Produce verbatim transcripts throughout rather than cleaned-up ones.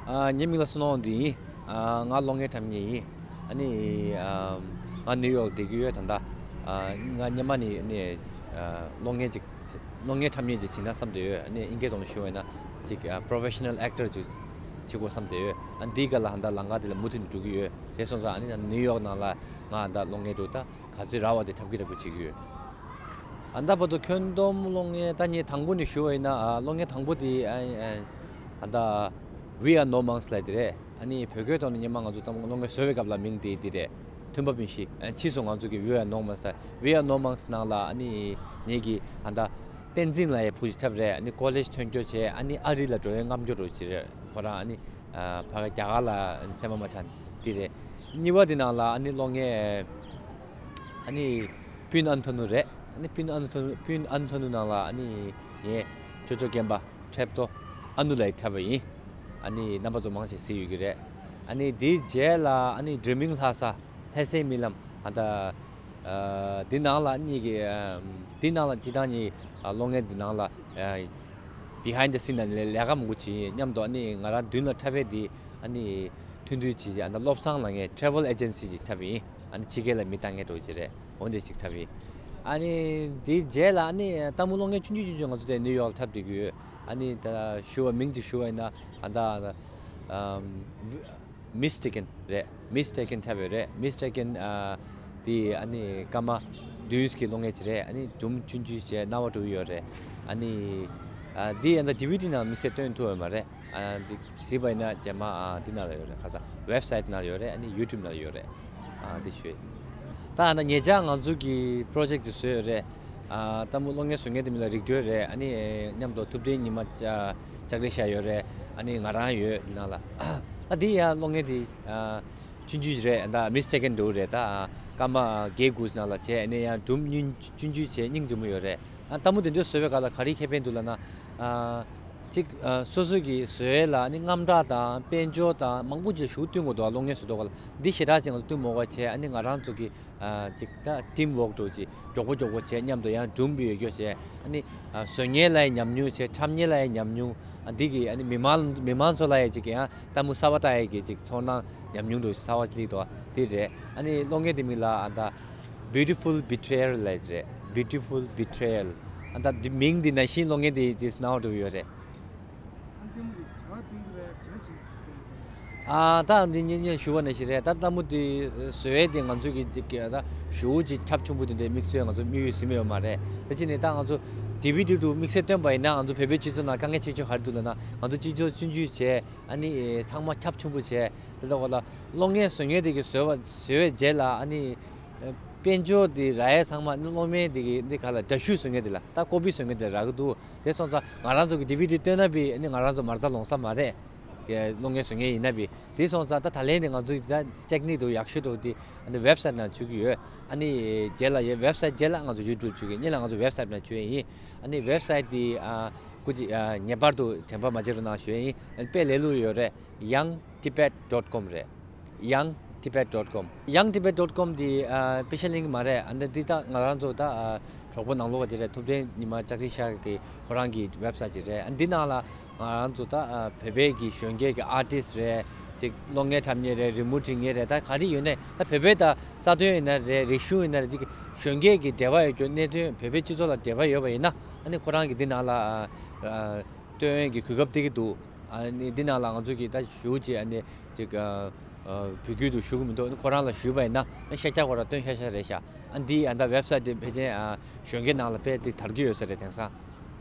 ཨ། ངའི་མིང་ལ་བསོད་ནམས་དབང་འདུས་ཡིན། ཨ། ང་གློག་བརྙན་འཁྲབ་མཁན་ཡིན། ཨ་ནི། ཨ། ང་ནིའུ་ཡོག་ལ་བསྡད་ཀྱི་ཡོད་ད་ལྟ། ཨ། ང་སྔོན་མ་ནས་ནི། ཨ། གློག་བརྙན་ཅིག་གློག་བརྙན་འཁྲབ་མཁན་ཅིག་བྱེད་ན་བསམ་བསྡད་ཡོད། ཨ་ནི་ཨིན་སྐད་ཐོག་ནས་ཞུ་བ་ཡིན་ན་ཅིག་ཨ། པོ་རོ་ཕེ་ཤ་ནལ་ཨེག་ཊར་ཅིག་བྱེད་དགོས་བསམ་བསྡད་ཡོད། ཨ། འདིའི་སྒང་ལ་ད་ལྟ་ལམ་ཁ་དེ་ལ་མུ་མཐུད་ནས་འགྲོ་གི་ཡོད། དེ་སོང་ཙང་ཨ་ནི་ནིའུ་ཡོག་ནང་ལ་ང་ད་ལྟ་གློག་བརྙན་འདྲ་ད་ག་ཚོད་རག་པ་དེ་འཁྲབ་ཀྱི་འཁྲབ་ཀྱི་བྱེད་ཀྱི་ཡོད། ཨ། ད་བར་དུ་ཁྱོན་བསྡོམས་གློག་བརྙན་ད་ངས་དང་པོ་ནས་ཞུ་བ་ཡིན་ན། ཨ། གློག་བརྙན་དང་པོ་དེ། ཨ། ཨ། ད་We Are No Monks ལབ་དེ་རེད། ཨ་ནི་བོད་སྐད་ཐོག་ནས་སྔོན་མ་ང་ཚོ་ད་གློག་བརྙན་བཟོ་བའི་སྐབས་ལ་མིང་དེ་དེ་རེད། ཐོན་པ་མི་ཤེས། ཨ། ཕྱིས་སུ་ང་ཚོ་གི་We Are No Monks ལ། We Are No Monks ནང་ལ་ཨ་ནི་ངེད་ཀྱི་ཨ་ད་བསྟན་འཛིན་ལགས་ཡི་བུ་ཞིག་འཁྲབ་རེད། ཨ་ནི་ཀོ་ལེཇ་ཐོན་སྐྱོར་བྱས། ཨ་ནི་ཨ་རི་ལ་འགྲོ་ཡའི་རྔམ་སྐྱོར་རོགས་བྱེད་རེད། ཁོ་རང་ཨ་ནི། ཨ། ཕ་གི་རྒྱ་གར་ལ་སེམས་པ་མ་ཆགས་དེ་རེད། གཉིས་པ་དེ་ནང་ལ་ཨ་ནི་གློག་བརྙན། ཨ་ནི་སྤུན་ཨ་ནུ་ཐ་ནུ་རེད། ཨ་ནི་སྤུན་ཨ་ནུ་ཐ་ནུ། སྤུན་ཨ་ནུ་ཐ་ནུ་ནང་ལ་ཨ་ནི་ངའི་ཅོ་ཅོ་རྒན་པ་ཁྲེབ་ཏོ་ཨ་ནུ་ལགས་འཁྲབ་པ་ཡིན། ཨ་ནི་རྣམ་པ་ཚོ་མང་ཆེ་གཟིགས་ཡོད་ཀྱི་རེད། ཨ་ནི་དེའི་རྗེས་ལ་ཨ་ནི་Dreaming ལྷ་ས། ལྷ་སའི་རྨི་ལམ། ཨ། ད། ཨ། འདི་ནང་ལ་གཉིས་ཀྱི། ཨ། འདི་ནང་ལ་སྤྱིར་བཏང་གཉིས། ཨ། གློག་བརྙན་འདི་ནང་ལ། ཨ། Behind the scene ལ་ལས་ཀ་མང་པོ་བྱས་ཡིན། མཉམ་དུ་ཨ་ནི་ང་རང་མདུན་ལ་འཁྲབ་པའི་འདི་ཨ་ནི་མཐུན་སྒྲིལ་བྱས། ཨ་ནི་བློ་བཟང་ལགས་ངས་ཊེ་རེ་ཝལ་ཨེ་ཇེན་སི་ཅིག་འཁྲབ་ཡིན། ཨ་ནི་ཕྱི་རྒྱལ་ལ་མི་ལྟ་མཁན་འདྲ་ཅིག་རེད། འོ་འདི་ཅིག་འཁྲབ་ཡིན། ཨ་ནི་དེའི་རྗེས་ལ་ཨ་ནི་ལྟད་མོ་གློག་བརྙན་ཆུང་ཆུང་ཆུང་ཆུང་ང་ཚོ་དེ་ནིའུ་ཡོག་ལ་འཁྲབ་བསྡད་ཀྱི་ཡོད། ཨ་ནི་ད་ཞུ་བ་མིང་ཅིག་ཞུ་བ་ཡིན་ན། ཨ། ད། ཨམ། Mistaken རེད། Mistaken འཁྲབ་ཡོད་རེད། Mistaken། ཨ། དེ་ཨ་ནི་སྐར་མ་བདུན་གྱི་གློག་བརྙན་ཅིག་རེད། ཨ་ནི་སྒྲུང་ཆུང་ཆུང་བྱས་རྣ་བ་འགྲོ་གི་ཡོད་རེད། ཨ་ནི། ཨ། དེ་ཨ་ད་ཌི་ཝི་ཌི་ནང་དམིགས་བསལ་སྟོན་ཐུབ་ཡོད་མ་རེད། ཨ། དེ་གཟིགས་པ་ཡིན་ན་རྗེས་མ། ཨ། འདི་ནང་ལ་ཡོད་རེད། ཁ་སང་ཝེབ་སའིཊ་ནང་ལ་ཡོད་རེད། ཨ་ནི་ཡུ་ཊུབ་ནང་ལ་ཡོད་རེད། ཨ། འདི་ཞུ། ད་ཨ་ད་ཉེ་ཆར་ང་ཚོ་གི་པོ་རོ་ཇེཀ་ཅིག་བཟོས་ཡོད་རེད། ཨ། ལྟད་མོ་གློག་བརྙན་བཟོ་མཁན་དེ་མིང་ལ་རིག་གྲོལ་རེད། ཨ་ནི་མཉམ་དུ་ཐུབ་བསྟན་ཉི་མ་ལྕགས་རི་ཤར་ཡོད་རེད། ཨ་ནི་ང་རང་ཡོད་ནང་ལ། ཨ། འདི་ཡང་གློག་བརྙན་དེ། ཨ། ཆུང་ཆུང་རེད། ད་མི་སི་ཊེ་ཀེན་འདྲ་རེད། ད། ཨ། སྐར་མ་བརྒྱད་དགུ་ནང་ལ་བྱས། ཨ་ནི་ཡང་སྒྲུང་ཆུང་ཆུང་བྱས་སྙིང་རྗེ་མོ་ཡོད་རེད། ཨ། ལྟད་མོ་དེ་འདྲ་བཟོ་བའི་སྐབས་ལ་ག་རེ་ཁེ་ཕན་འདུག་ལབ་ན། ཨ། གཅིག་ཨ། སོ་སོ་གི་བཟོ་ཡས་ལ་ནི་དངངས་སྐྲག་དང་དཔལ་འབྱོར་དང་མང་པོ་ཅིག་ཞེ་པོ་བསྟུན་དགོས་འདུག། གློག་བརྙན་བཟོ་དུས་སྐབས་ལ་འདི་ཞེ་དྲག་ཅིག་ང་ཚོ་བསྟུན་མ་དགོས་པ་བྱས། ཨ་ནི་ང་རང་ཚོ་གི། ཨ། ཅིག་ད་ཊིམ་ཝོག་འདྲ་ཅིག་མགྱོགས་པོ་མགྱོགས་པོ་བྱས། མཉམ་དུ་ཡང་སྒྲུང་ཡོད་རྒྱུ་བྱས། ཨ་ནི། ཨ། བཟོ་མཁན་ལ་ཡང་ཉམས་མྱོང་བྱས། འཁྲབ་མཁན་ལ་ཡང་ཉམས་མྱོང་། ཨ། འདི་གི་ཨ་ནི་མི་མང་མི་མང་ཚོ་ལ་ཡང་ཅིག་ཡང་ལྟད་མོ་གསར་པ་ལྟ་ཡས་ཀྱི་ཅིག་ཚོར་སྣང་ཉམས་མྱོང་འདྲ་གསར་པ་ཅིག་སླེབས་འདུག། དེ་རེད། ཨ་ནི་གློག་བརྙན་དེ་མིང་ལ། ཨ། ད་Beautiful Betrayal ལབ་རེད། Beautiful Betrayal། ཨ། ད་འདི་མིང་འདི་ནང་བཞིན་གློག་བརྙན་དེ་དེ་སྣང་བ་འགྲོ་གི་ཡོད་རེད། ཨ། ལྟད་མོ་དེ་ག་པར་སྟོན་གྱི་རེད། ག་རེ་བྱས་ནས་སྟོན་གྱི་རེད། ཨ། ད་འདི་སྔོན་སྔོན་ཞུ་བ་ནང་བཞིན་རེད། ད་ལྟད་མོ་དེ་བཟོ་ཡས་དེ་ང་ཚོ་གི་ཅིག་ད་ཞེ་པོ་ཅིག་ཁྱབ་ཆེན་པོ་དེ་འདྲའི་དམིགས་བསལ་ང་ཚོ་དམིགས་ཡུལ་ཟིན་ཡོད་མ་རེད། ད་ཅི་ནས་ད་ང་ཚོ་ཌི་ཝི་ཌི་དུ་དམིགས་བསལ་སྟོན་པ་ཡིན་ན། ང་ཚོ་བོད་པའི་སྤྱི་ཚོགས་ནང་དཀའ་ངལ་ཆེ་ཤོས་ག་རེ་འདུག་ལབ་ན། ང་ཚོ་སྤྱི་ཚོགས་བཙོན་འཇུག་བྱས། ཨ་ནི་ཚང་མ་ཁྱབ་ཆེན་པོ་བྱས། དེ་ལྟ་བུ་ལ་གློག་བརྙན་བཟོ་མཁན་དེ་གི་བཟོས་པ་བཟོས་པའི་རྗེས་ལ། ཨ་ནི་དཔལ་འབྱོར་དེ་རག་ཡས་ཚང་མ་གློག་བརྙན་དེ་གི་འདི་ག་ལ་འདྲ་བཤུས་བཟོ་མཁན་དེ་ལ། ད་ཀོ་པི་བཟོ་མཁན་དེ་རག་གི་འདུག། དེ་སོང་ཙང་ང་རང་ཚོ་གི་ཌི་ཝི་ཌི་སྟོན་ན་བི་ཨ་ནི་ང་རང་ཚོ་མ་རྩ་ལོང་ས་མ་རེད། གི་གློག་བརྙན་བཟོ་མཁན་ཡིན་ན་བི། དེ་སོང་ཙང་ད་ད་ལན་དེ་ང་ཚོ་ད་ཊེག་ནིག་དུ་ཡག་ཤོས་དུ་དེ་ཨ་ནི་ཝེབ་སའིཊ་ནང་བཅུག་གི་ཡོད། ཨ་ནི་རྗེས་ལ་ཡོད། ཝེབ་སའིཊ་རྗེས་ལ་ང་ཚོ་ཡུ་ཊུབ་བཅུག་གི། སྔོན་ལ་ང་ཚོ་ཝེབ་སའིཊ་ནང་བཅུག་ཡིན། ཨ་ནི་ཝེབ་སའིཊ་དེ། ཨ། སྐུ་མཁྱེན། ཨ། ངེས་པར་དུ་དྲན་པ་མ་བརྗེད་རོགས་གནང་ཞུ་ཡིན། ཨ་ནི་དཔེ་ལས་སླ་པོ་ཡོད་རེད། Young Tibet dot com རེད། Young Tibet dot com། Young Tibet dot com དེ། ཨ། དཔེ་ཤ་ལེན་གི་མ་རེད། ཨ་ནི་འདི་ད་ང་རང་ཚོ་ད། ཨ། གྲོགས་པོ་ནང་ལོགས་ཀྱི་རེད། ཐུབ་བསྟན་ཉི་མ་ལྕགས་རི་ཤར་གྱི་ཁོ་རང་གི་ཝེབ་སའིཊ་ཅིག་རེད། ཨ། འདི་ནང་ལ་ང་རང་ཚོ་ད། ཨ། བོད་པའི་གི་གཞོན་སྐྱེས་ཀྱི་ཨར་ཊིསཊ་རེད། ཅིག་གློག་བརྙན་འཁྲབ་མཁན་རེད། རི་མོ་འབྲི་མཁན་རེད། ད་ག་རེ་ཡོད་ནའི་ད་བོད་པའི་ད་རྩ་དོན་ཡིན་ན་རེད། རིག་གཞུང་ཡིན་ན་རེད། ཅིག་གཞོན་སྐྱེས་ཀྱི་འབྲེལ་བ་ཡོད་རྒྱུ། གནད་དོན་བོད་པའི་སྤྱི་ཚོགས་ལ་འབྲེལ་བ་ཡོད་པ་ཡིན་ན། ཨ་ནི་ཁོ་རང་གི་འདི་ནང་ལ། ཨ། ཨ། སྟོན་གྱི་གོ་སྐབས་སྟེར་གྱི་འདུག། ཨ་ནི་འདི་ནང་ལ་ང་ཚོ་གིས་ད་ཞུ་ཅིག་ཨ་ནི་ཅིག་ཨ། ཨ། བོད་བརྒྱུད་དུ་ཞུ་གི་མི་འདུག། ཨ་ནི་ཁོ་རང་ལ་ཞུས་པ་ཡིན་ན། ཨ། ཤ་རྒྱགས་ཁོ་རང་སྟོན་ཤ་ཤ་རེད་ཤག། ཨ། འདི་ཨ་ད་ཝེབ་སའིཊ་འདི་ཕལ་ཆེར། ཨ། གཞོན་སྐྱེས་ནང་ལ་དཔེ་དེ་དར་གྱི་ཡོད་ས་རེད། དེང་སང་།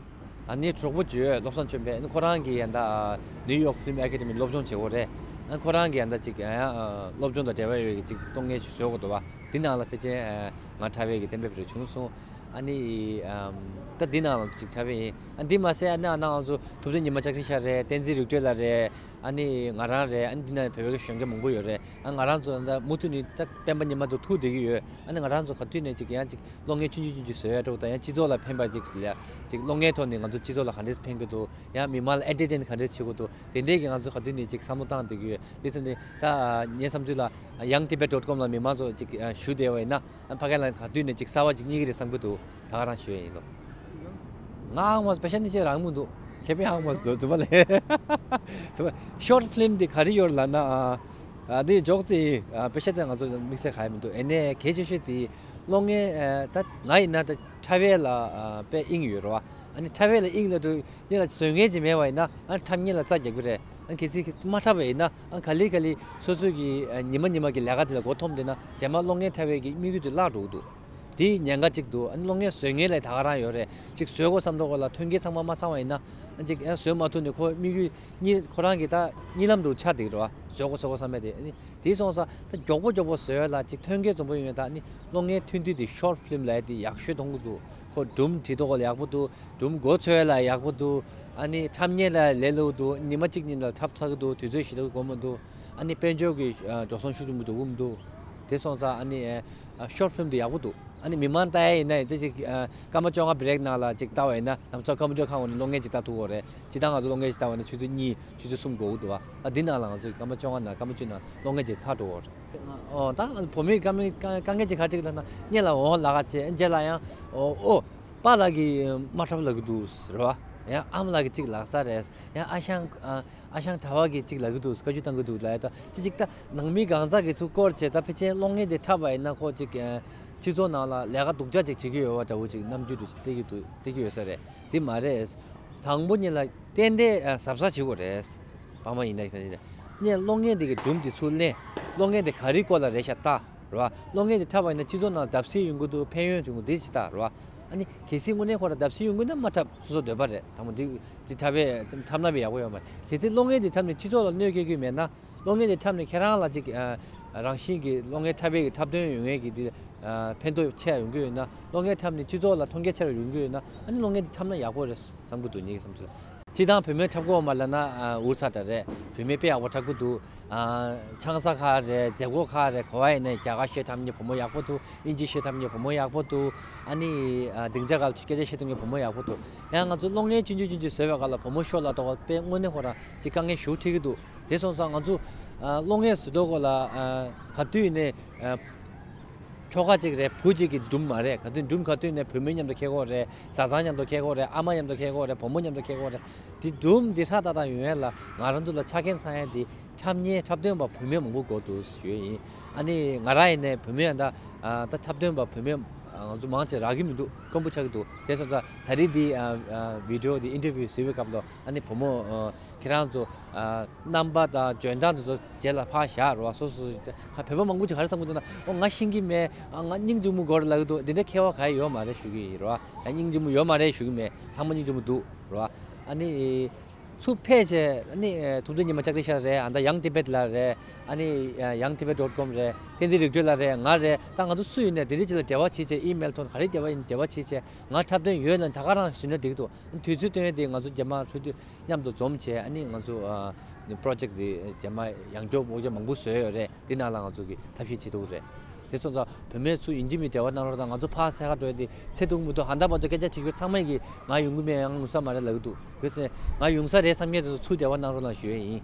ཨ་ནི་གྲོགས་པོ་ཅིག་ཡོད། བློ་བཟང་ཆོས་འཕེལ། ཨ་ནི་ཁོ་རང་གིས་ཨ་ད། ཨ། ནིའུ་ཡོག་ཕི་ལིམ་ཨེ་ཀ་ཌེ་མི་སློབ་སྦྱོང་བྱེད་ཀྱི་ཡོད་རེད། ཨ། ཁོ་རང་གིས་ཨ་ད་ཅིག་ཨ་ཡང་། ཨ། སློབ་སྦྱོང་དང་འབྲེལ་བ་ཡོད་ཀྱི་ཅིག་གློག་བརྙན་ཞིག་བཟོ་དགོས་འདུག་པ། འདི་ནང་ལ་ཕལ་ཆེར། ཨ། ང་འཁྲབ་པའི་གི་གཏན་འབེབས་རེ་བྱུང་སོང་། ཨ་ནི། ཨམ། ད་འདི་ནང་ལ་ཅིག་འཁྲབ་པ་ཡིན། ཨ། འདི་མ་ཟད་ཨ་ནི་ཨ་ནི་ང་ཚོ་ཐུབ་བསྟན་ཉི་མ་ལྕགས་རི་ཤར་རེད། བསྟན་འཛིན་རིག་གྲོལ་ལགས་རེད། ཨ་ནི་ང་རང་རེད། ཨ་ནི་འདི་ན་བོད་པའི་གཞོན་སྐྱེས་མང་པོ་ཡོད་རེད། ཨ། ང་རང་ཚོ་ད་མུ་མཐུད་ནས་ད་སྤེན་པ་ཉི་མ་དང་ཐུག་བསྡད་ཀྱི་ཡོད། ཨ་ནི་ང་རང་ཚོ་ག་དུས་ནས་ཅིག་ཡང་ཅིག་གློག་བརྙན་ཆུང་ཆུང་ཆུང་ཆུང་བཟོ་ཡ་འདྲ་བོ་དང་། ཡང་སྤྱི་ཚོགས་ལ་ཕན་པ་ཅིག་ལ་ཅིག་གློག་བརྙན་ཐོག་ནས་ང་ཚོ་སྤྱི་ཚོགས་ལ་ག་འདྲས་ཕན་གྱི་འདུག། ཡང་མི་མང་ལ་ཨེན་ཊར་ཊེན་ག་འདྲས་བྱེད་དགོས་འདུག། དེ་འདྲས་ཀྱི་ང་ཚོ་ག་དུས་ནས་ཅིག་བསམ་བློ་བཏང་བསྡད་ཀྱི་ཡོད། དེ་ཚོ་ནི་ད་ངའི་བསམ་ཚུལ་ལ་ཡང་ཊི་བེཊ་ཌོཊ་ཀོམ་ལ་མི་མང་ཚོ་ཅིག་ཞུ་བསྡད་པ་ཡིན་ན། ཨ། ཕ་གི་ལ་ག་དུས་ནས་ཅིག་གསར་པ་ཅིག་རྙེད་ཀྱི་རེད་བསམ་གྱི་འདུག། ད་ག་རང་ཞུ་ཡ་ཡིན་ལོ། ང་ཨང་མ་པེ་ཤ་ནི་ཅིག་རག་མི་འདུག། ཁེ་ཕན་ཧང་མ་སོ་དུ་བ་ལེ། དུ་བ་ཤོར་ཕི་ལིམ་འདི་ག་རེ་ཡོད་ལ་ན། ཨ་འདི་འཇོག་ཙི་ཨ་པེ་ཤ་དེ་ང་ཚོ་དམིགས་བསལ་ག་ཡ་མི་འདུག་ཨེ་ནས་གལ་ཆེ་ཤོས་དེ་གློག་བརྙན་ད་ང་ཡིན་ན་ད་ཕྲ་བལ་ལ་དཔེ་དབྱིངས་ཡོད་རེད་བ། ཨ་ནི་ཕྲ་བལ་ལ་དབྱིངས་ལ་དུ་ནི་ལ་བཟོ་མཁན་ཅིག་མེད་བ་ཡིན་ན་ཨ་ཕྲ་བརྙན་ལ་རྩ་རྒྱག་གི་རེད། ཨ་གལ་སྲིད་མ་འཁྲབ་པ་ཡིན་ན་ཨ་ག་ལེ་ག་ལེ་སོ་སོ་གི་ཉི་མ་ཉི་མ་གི་ལས་ཀ་དེ་ལ་མགོ་འཐོམ་བསྡད་ན་རྗེས་མ་གློག་བརྙན་འཁྲབ་པའི་གི་དམིགས་ཡུལ་དེ་བརླག་འགྲོ་གི་འདུག་དེའི་ཉེན་ཁ་གཅིག་འདུག་ཨ་ནི་གློག་བརྙན་བཟོ་མཁན་ལ་ད་ག་རང་ཡོད་རེད། གཅིག་བཟོ་དགོས་བསམ་འགྲོ་ག་ལ་ཐོན་སྐྱེད་ཚང་མ་མ་ཚང་བ་ཡིན་ན་ཨ་གཅིག་ཡང་བཟོ་མ་ཐུབ་ནས་ཁོ་དམིགས་ཡུལ་གཉིས་ཁོ་རང་གི་ད་གཉིད་ལམ་དུ་ཆགས་བསྡད་ཀྱི་རེད་བ། བཟོ་དགོས་བཟོ་དགོས་བསམ་པའི་དེ་ཨ་ནི་དེ་སོང་ཙང་ད་མགྱོགས་པོ་མགྱོགས་པོ་བཟོ་ཡ་ལ་གཅིག་ཐོན་སྐྱེད་འཛོམས་པོ་ཡོང་ཡ་ད་ཨ་ནི་གློག་བརྙན་ཐུང་དུས་དེ་ཤོར་ཕི་ལིམ་ལབ་ཡ་དེ་ཡག་ཤོས་མཐོང་གི་འདུག་ཁོ་སྒྲུང་བྲིས་ཐོག་ལ་ཡག་པོ་འདུག་སྒྲུང་མགོ་ཚོས་ལ་ཡག་པོ་འདུག་ཨ་ནི་འཁྲབ་མཁན་ལ་ལས་སླ་པོ་འདུག་ཉི་མ་གཅིག་གཉིས་ལ་འཁྲབ་ཚར་གི་འདུག་དུས་ཚོད་ཞེ་དྲག་དགོས་མི་འདུག་ཨ་ནི་དཔལ་འབྱོར་གྱི་ཨ་འགྲོ་སོང་ཤུགས་ཆེན་པོ་འགྲོ་གི་མི་འདུག་དེ་སོང་ཙང་ཨ་ནི་ཨ་ཤོར་ཕི་ལིམ་དེ་ཡག་པོ་འདུག་ཨ་ནི་མི་མང་ལྟ་ཡ་ཡིན་ན་དེ་ཅིག་ཨ་སྐར་མ་བཅོ་ལྔ་བྷི་རེག་ནང་ལ་ཅིག་ལྟ་བ་ཡིན་ན་ལམ་སང་ཀམ་པུ་ཊར་ཁང་འོག་ནས་གློག་བརྙན་ཅིག་ལྟ་ཐུབ་ཀྱི་རེད། སྤྱིར་བཏང་ང་ཚོ་གློག་བརྙན་ཅིག་ལྟ་བ་ཡིན་ན་ཆུ་ཚོད་གཉིས་ཆུ་ཚོད་གསུམ་འགོར་གྱི་འདུག་བ། ཨ་འདི་ནང་ལ་ང་ཚོ་སྐར་མ་བཅོ་ལྔ་ནང་སྐར་མ་བཅུ་ནང་གློག་བརྙན་ཅིག་ཚར་འགྲོ་གི་རེད། ཨོ་ད་ང་ཚོ་བུ་མོའི་དཀའ་ངལ་དཀའ་དཀའ་ངལ་ཅིག་ག་རེ་འདུག་ལབ་ན་སྔོན་ལ་འོང་ལབ་ཀ་བྱས་རྗེས་ལ་ཡང་ཨོ་ཨོ་པཱ་ལགས་ཀྱིས་མ་འཁྲབ་ལབ་ཀྱི་འདུག་རེད་བ། ཡང་ཨ་མ་ལགས་ཀྱིས་གཅིག་ལབ་ས་རེད། ཡང་ཨ་ཞང་ཨ་ཨ་ཞང་གྲྭ་བ་གིས་གཅིག་ལབ་ཀྱི་འདུག་བཀའ་བཀྱོན་བཏང་གི་འདུག་ལབ་ཡ་ད་དེ་གཅིག་ད་ནང་མི་གང་ཟག་གིས་ཚུར་སྐོར་བྱས་ད་ཕལ་ཆེར་གློག་བརྙན་དེ་འཁྲབ་པ་ཡིན་ན་ཁོ་གཅིག་ཨ་སྤྱི་ཚོགས་ནང་ལ་ལས་ཀ་སྡུག་ཅག་ཅིག་བྱེད་ཀྱི་ཡོད་པ་འདྲ་བོ་ཅིག་རྣམ་འགྱུར་དུ་སྟེར་གྱི་འདུག་སྟེར་གྱི་ཡོད་ས་རེད། དེ་མ་རེད། དང་པོ་ཉིད་ལ་ཏན་ཏན་ཨ་གཟབ་གཟབ་བྱེད་དགོས་རེད། ཕ་མ་ཡིན་ན་ག་ཡིན་ན། ངས་གློག་བརྙན་དེ་གི་སྒྲུང་དེ་ཚུར་ལེན། གློག་བརྙན་དེ་ག་རེའི་སྐོར་ལ་རེད་ཤག་ལྟ། རེད་བ། གློག་བརྙན་དེ་འཁྲབ་པ་ཡིན་ན་སྤྱི་ཚོགས་ནང་བརྡབ་གསིག་ཡོང་གི་འདུག་ཕན་ཡོན་ཡོང་གི་འདུག་དེ་ཅིག་ལྟ། རེད་བ། ཨ་ནི་གལ་སྲིད་དངོས་གནས་ཁོ་རང་བརྡབ་གསིག་ཡོང་གི་ན་མ་འཁྲབ་སོ་སོ་འདོད་པ་རེད། དང་པོ་འདི་འདི་འཁྲབ་པས་འཁྲབ་ན་བས་ཡག་པོ་ཡོད་མ་རེད། གལ་སྲིད་གློག་བརྙན་དེ་འཁྲབ་ནས་སྤྱི་ཚོགས་ལ་གནོད་སྐྱེལ་གྱི་མེད་ན། གློག་བརྙན་དེ་འཁྲབ་ནས་ཁྱེད་རང་ལ་ཅིག་ཨ་རང་བཞིན་གྱི་གློག་བརྙན་འཁྲབ་པའི་འཁྲབ་སྟོན་ཡོང་ཡས་ཀྱི་འདི་ཨ་ཕན་ཐོགས་ཆེ་ཡོང་གི་ཡོད་ན། གློག་བརྙན་འཁྲབ་ནས་སྤྱི་ཚོགས་ལ་མཐོང་རྒྱ་ཆེ་རུ་ཡོང་གི་ཡོད་ན། ཨ་ནི་གློག་བརྙན་དེ་འཁྲབ་ན་ཡག་པོ་རེད་བསམ་གྱི་འདུག་ངའི་བསམ་ཚུལ་ལ། སྤྱིར་བཏང་བུད་མེད་འཁྲབ་དགོས་མ་ལབ་ན་ཨ་འུར་ཚ་འདྲ་རེད། བུད་མེད་དཔེ་ཡག་པོ་འཁྲབ་ཀྱི་འདུག་ཨ་ཆང་ས་ཁ་རེད། མཛད་སྒོ་ཁ་རེད། ག་པར་ཡིན་ནའི་རྒྱ་གར་གཞས་འཁྲབ་མཁན་བུ་མོ་ཡག་པོ་འདུག་དབྱིན་ཇི་གཞས་འཁྲབ་མཁན་བུ་མོ་ཡག་པོ་འདུག་ཨ་ནི་ཨ་སྡིངས་ཆ་སྒང་ལ་སྐད་ཆ་བཤད་མཁན་བུ་མོ་ཡག་པོ་འདུག་ཡང་ང་ཚོ་གློག་བརྙན་ཆུང་ཆུང་ཆུང་ཆུང་བཟོས་པའི་སྒང་ལ་བུ་མོ་ཤོར་ལབ་དོ་དཔེ་དངོས་གནས་ཁོ་རང་ཅིག་དཀའ་ངལ་ཞེ་པོ་འཕྲད་ཀྱི་འདུག་དེ་སོང་ཙང་ང་ཚོ་ཨ་གློག་བརྙན་བཟོ་དགོས་ལ་ཨ་ག་དུས་ནས་ཨ་ཁྱོ་ག་ཅིག་རེད། བུ་གཅིག་གི་སྒྲུང་མ་རེད། ག་དུས་སྒྲུང་ག་དུས་ནས་བུད་མེད་མཉམ་དུ་འཁྱེར་དགོས་རེད། བཟའ་ཚང་མཉམ་དུ་འཁྱེར་དགོས་རེད། ཨ་མ་མཉམ་དུ་འཁྱེར་དགོས་རེད། བུ་མོ་མཉམ་དུ་འཁྱེར་དགོས་རེད། དེ་སྒྲུང་འདི་ཧྲ་ཏག་ཏག་ཡོང་ཡ་ལ་ང་རང་ཚོ་ལ་ཆ་རྐྱེན་ཚང་ཡ་དེ་འཁྲབ་མཁན་འཁྲབ་སྟོན་པ་བུད་མེད་མང་པོ་དགོས་འདུག་ཞུ་ཡ་ཡིན། ཨ་ནི་ང་རང་ཡིན་ནའི་བུད་མེད་ཡང་ད་ཨ་ད་འཁྲབ་སྟོན་པ་བུད་མེད་ང་ཚོ་མང་ཆེ་རག་གི་མི་འདུག་དཀོན་པོ་ཆགས་ཀྱི་འདུག་དེ་སོང་ཙང་ད་རེས་འདི་ཨ་ཨ་བི་ཌི་ཡོ་འདི་ཨིན་ཊར་བིའུ་བཟོས་པའི་སྐབས་ལ་ཨ་ནི་བུ་མོ་ཨ་ཁྱེད་རང་ཚོ་ཨ་རྣམ་པ་དང་འཇོན་ཐང་དེ་ཚོ་རྗེས་ལ་ཕར་བཞག་རོགས། སོ་སོ་སོ་ཁ་བོད་པ་མང་པོ་ཅིག་ག་རེ་བསམ་གྱི་འདུག་ན། ཨོ་ང་ཤེས་ཀྱི་མེད། ཨ་ང་སྙིང་རྗེ་མོ་དགོས་རེད་ལབ་ཀྱི་འདུག་འདི་འདྲ་ཁྱད་པར་ག་ཡང་ཡོད་མ་རེད་ཞུ་གི་ཡིན་རོགས། ཨ་སྙིང་རྗེ་མོ་ཡོད་མ་རེད་ཞུ་གི་མེད། ཚང་མ་སྙིང་རྗེ་མོ་འདུག་རོགས། ཨ་ནི་ཚུར་ཕེབས་བྱས་ཨ་ནི་ཐུབ་བསྟན་ཉི་མ་ལྕགས་རི་ཤར་རེད། ཨ་ད་ཡང་ཏི་བེད་ལ་རེད། ཨ་ནི་ཡང་ཏི་བེད་ཌོཊ་ཀོམ་རེད། བསྟན་འཛིན་རིག་གྲོལ་ལགས་རེད། ང་རེད། ད་ང་ཚོ་སུ་ཡིན་ནས་དེ་འདྲ་ཅིག་ལ་འབྲེལ་བ་བྱེད་བྱས། ཨི་མེལ་ཐོག་ག་རེ་འབྲེལ་བ་ཡིན་འབྲེལ་བ་བྱེད་བྱས། ང་འཁྲབ་སྟོན་ཡོད་ན་ད་ག་རང་ཞུས་ན་འགྲིག་འདུག་དུས་ཚོད་བཏོན་ཡས་དེ་ང་ཚོ་རྗེས་མ་འཕྲོ་མཐུད་མཉམ་དུ་འཛོམས་བྱས། ཨ་ནི་ང་ཚོ་ཨ་པྲོ་ཇེཀ་འདི་རྗེས་མ་ཡང་སྐྱོར་དབུ་སྐྱོར་མང་པོ་བཟོས་ཡོད་རེད། འདི་ནང་ལ་ང་ཚོ་གི་ཐབས་ཤེས་བྱེད་ཐུབ་རེད། དེ་སོང་ཙང་བུད་མེད་ཚོ་ཡིན་གཅིག་མིན་འབྲེལ་བ་གནང་རོགས་དང་། ང་ཚོ་ཕར་སེ་ག་འགྲོ་ཡས་དེ་ཚེ་ཐུང་མི་ཐུང་ཧ་ད་བར་དུ་སྐད་ཆ་དྲི་རྒྱུ་ཚང་མས་གི་ང་ཡོང་གི་མེད། ཡང་ཡོང་ས་མ་རེད་ལབ་ཀྱི་འདུག་ཡོད་ཚེ་ང་ཡོང་ས་རེད་བསམ་མཁན་དེ་ཚོ་ཚུར་འབྲེལ་བ་གནང་རོགས་གནང་ཞུ་ཡས་ཡིན།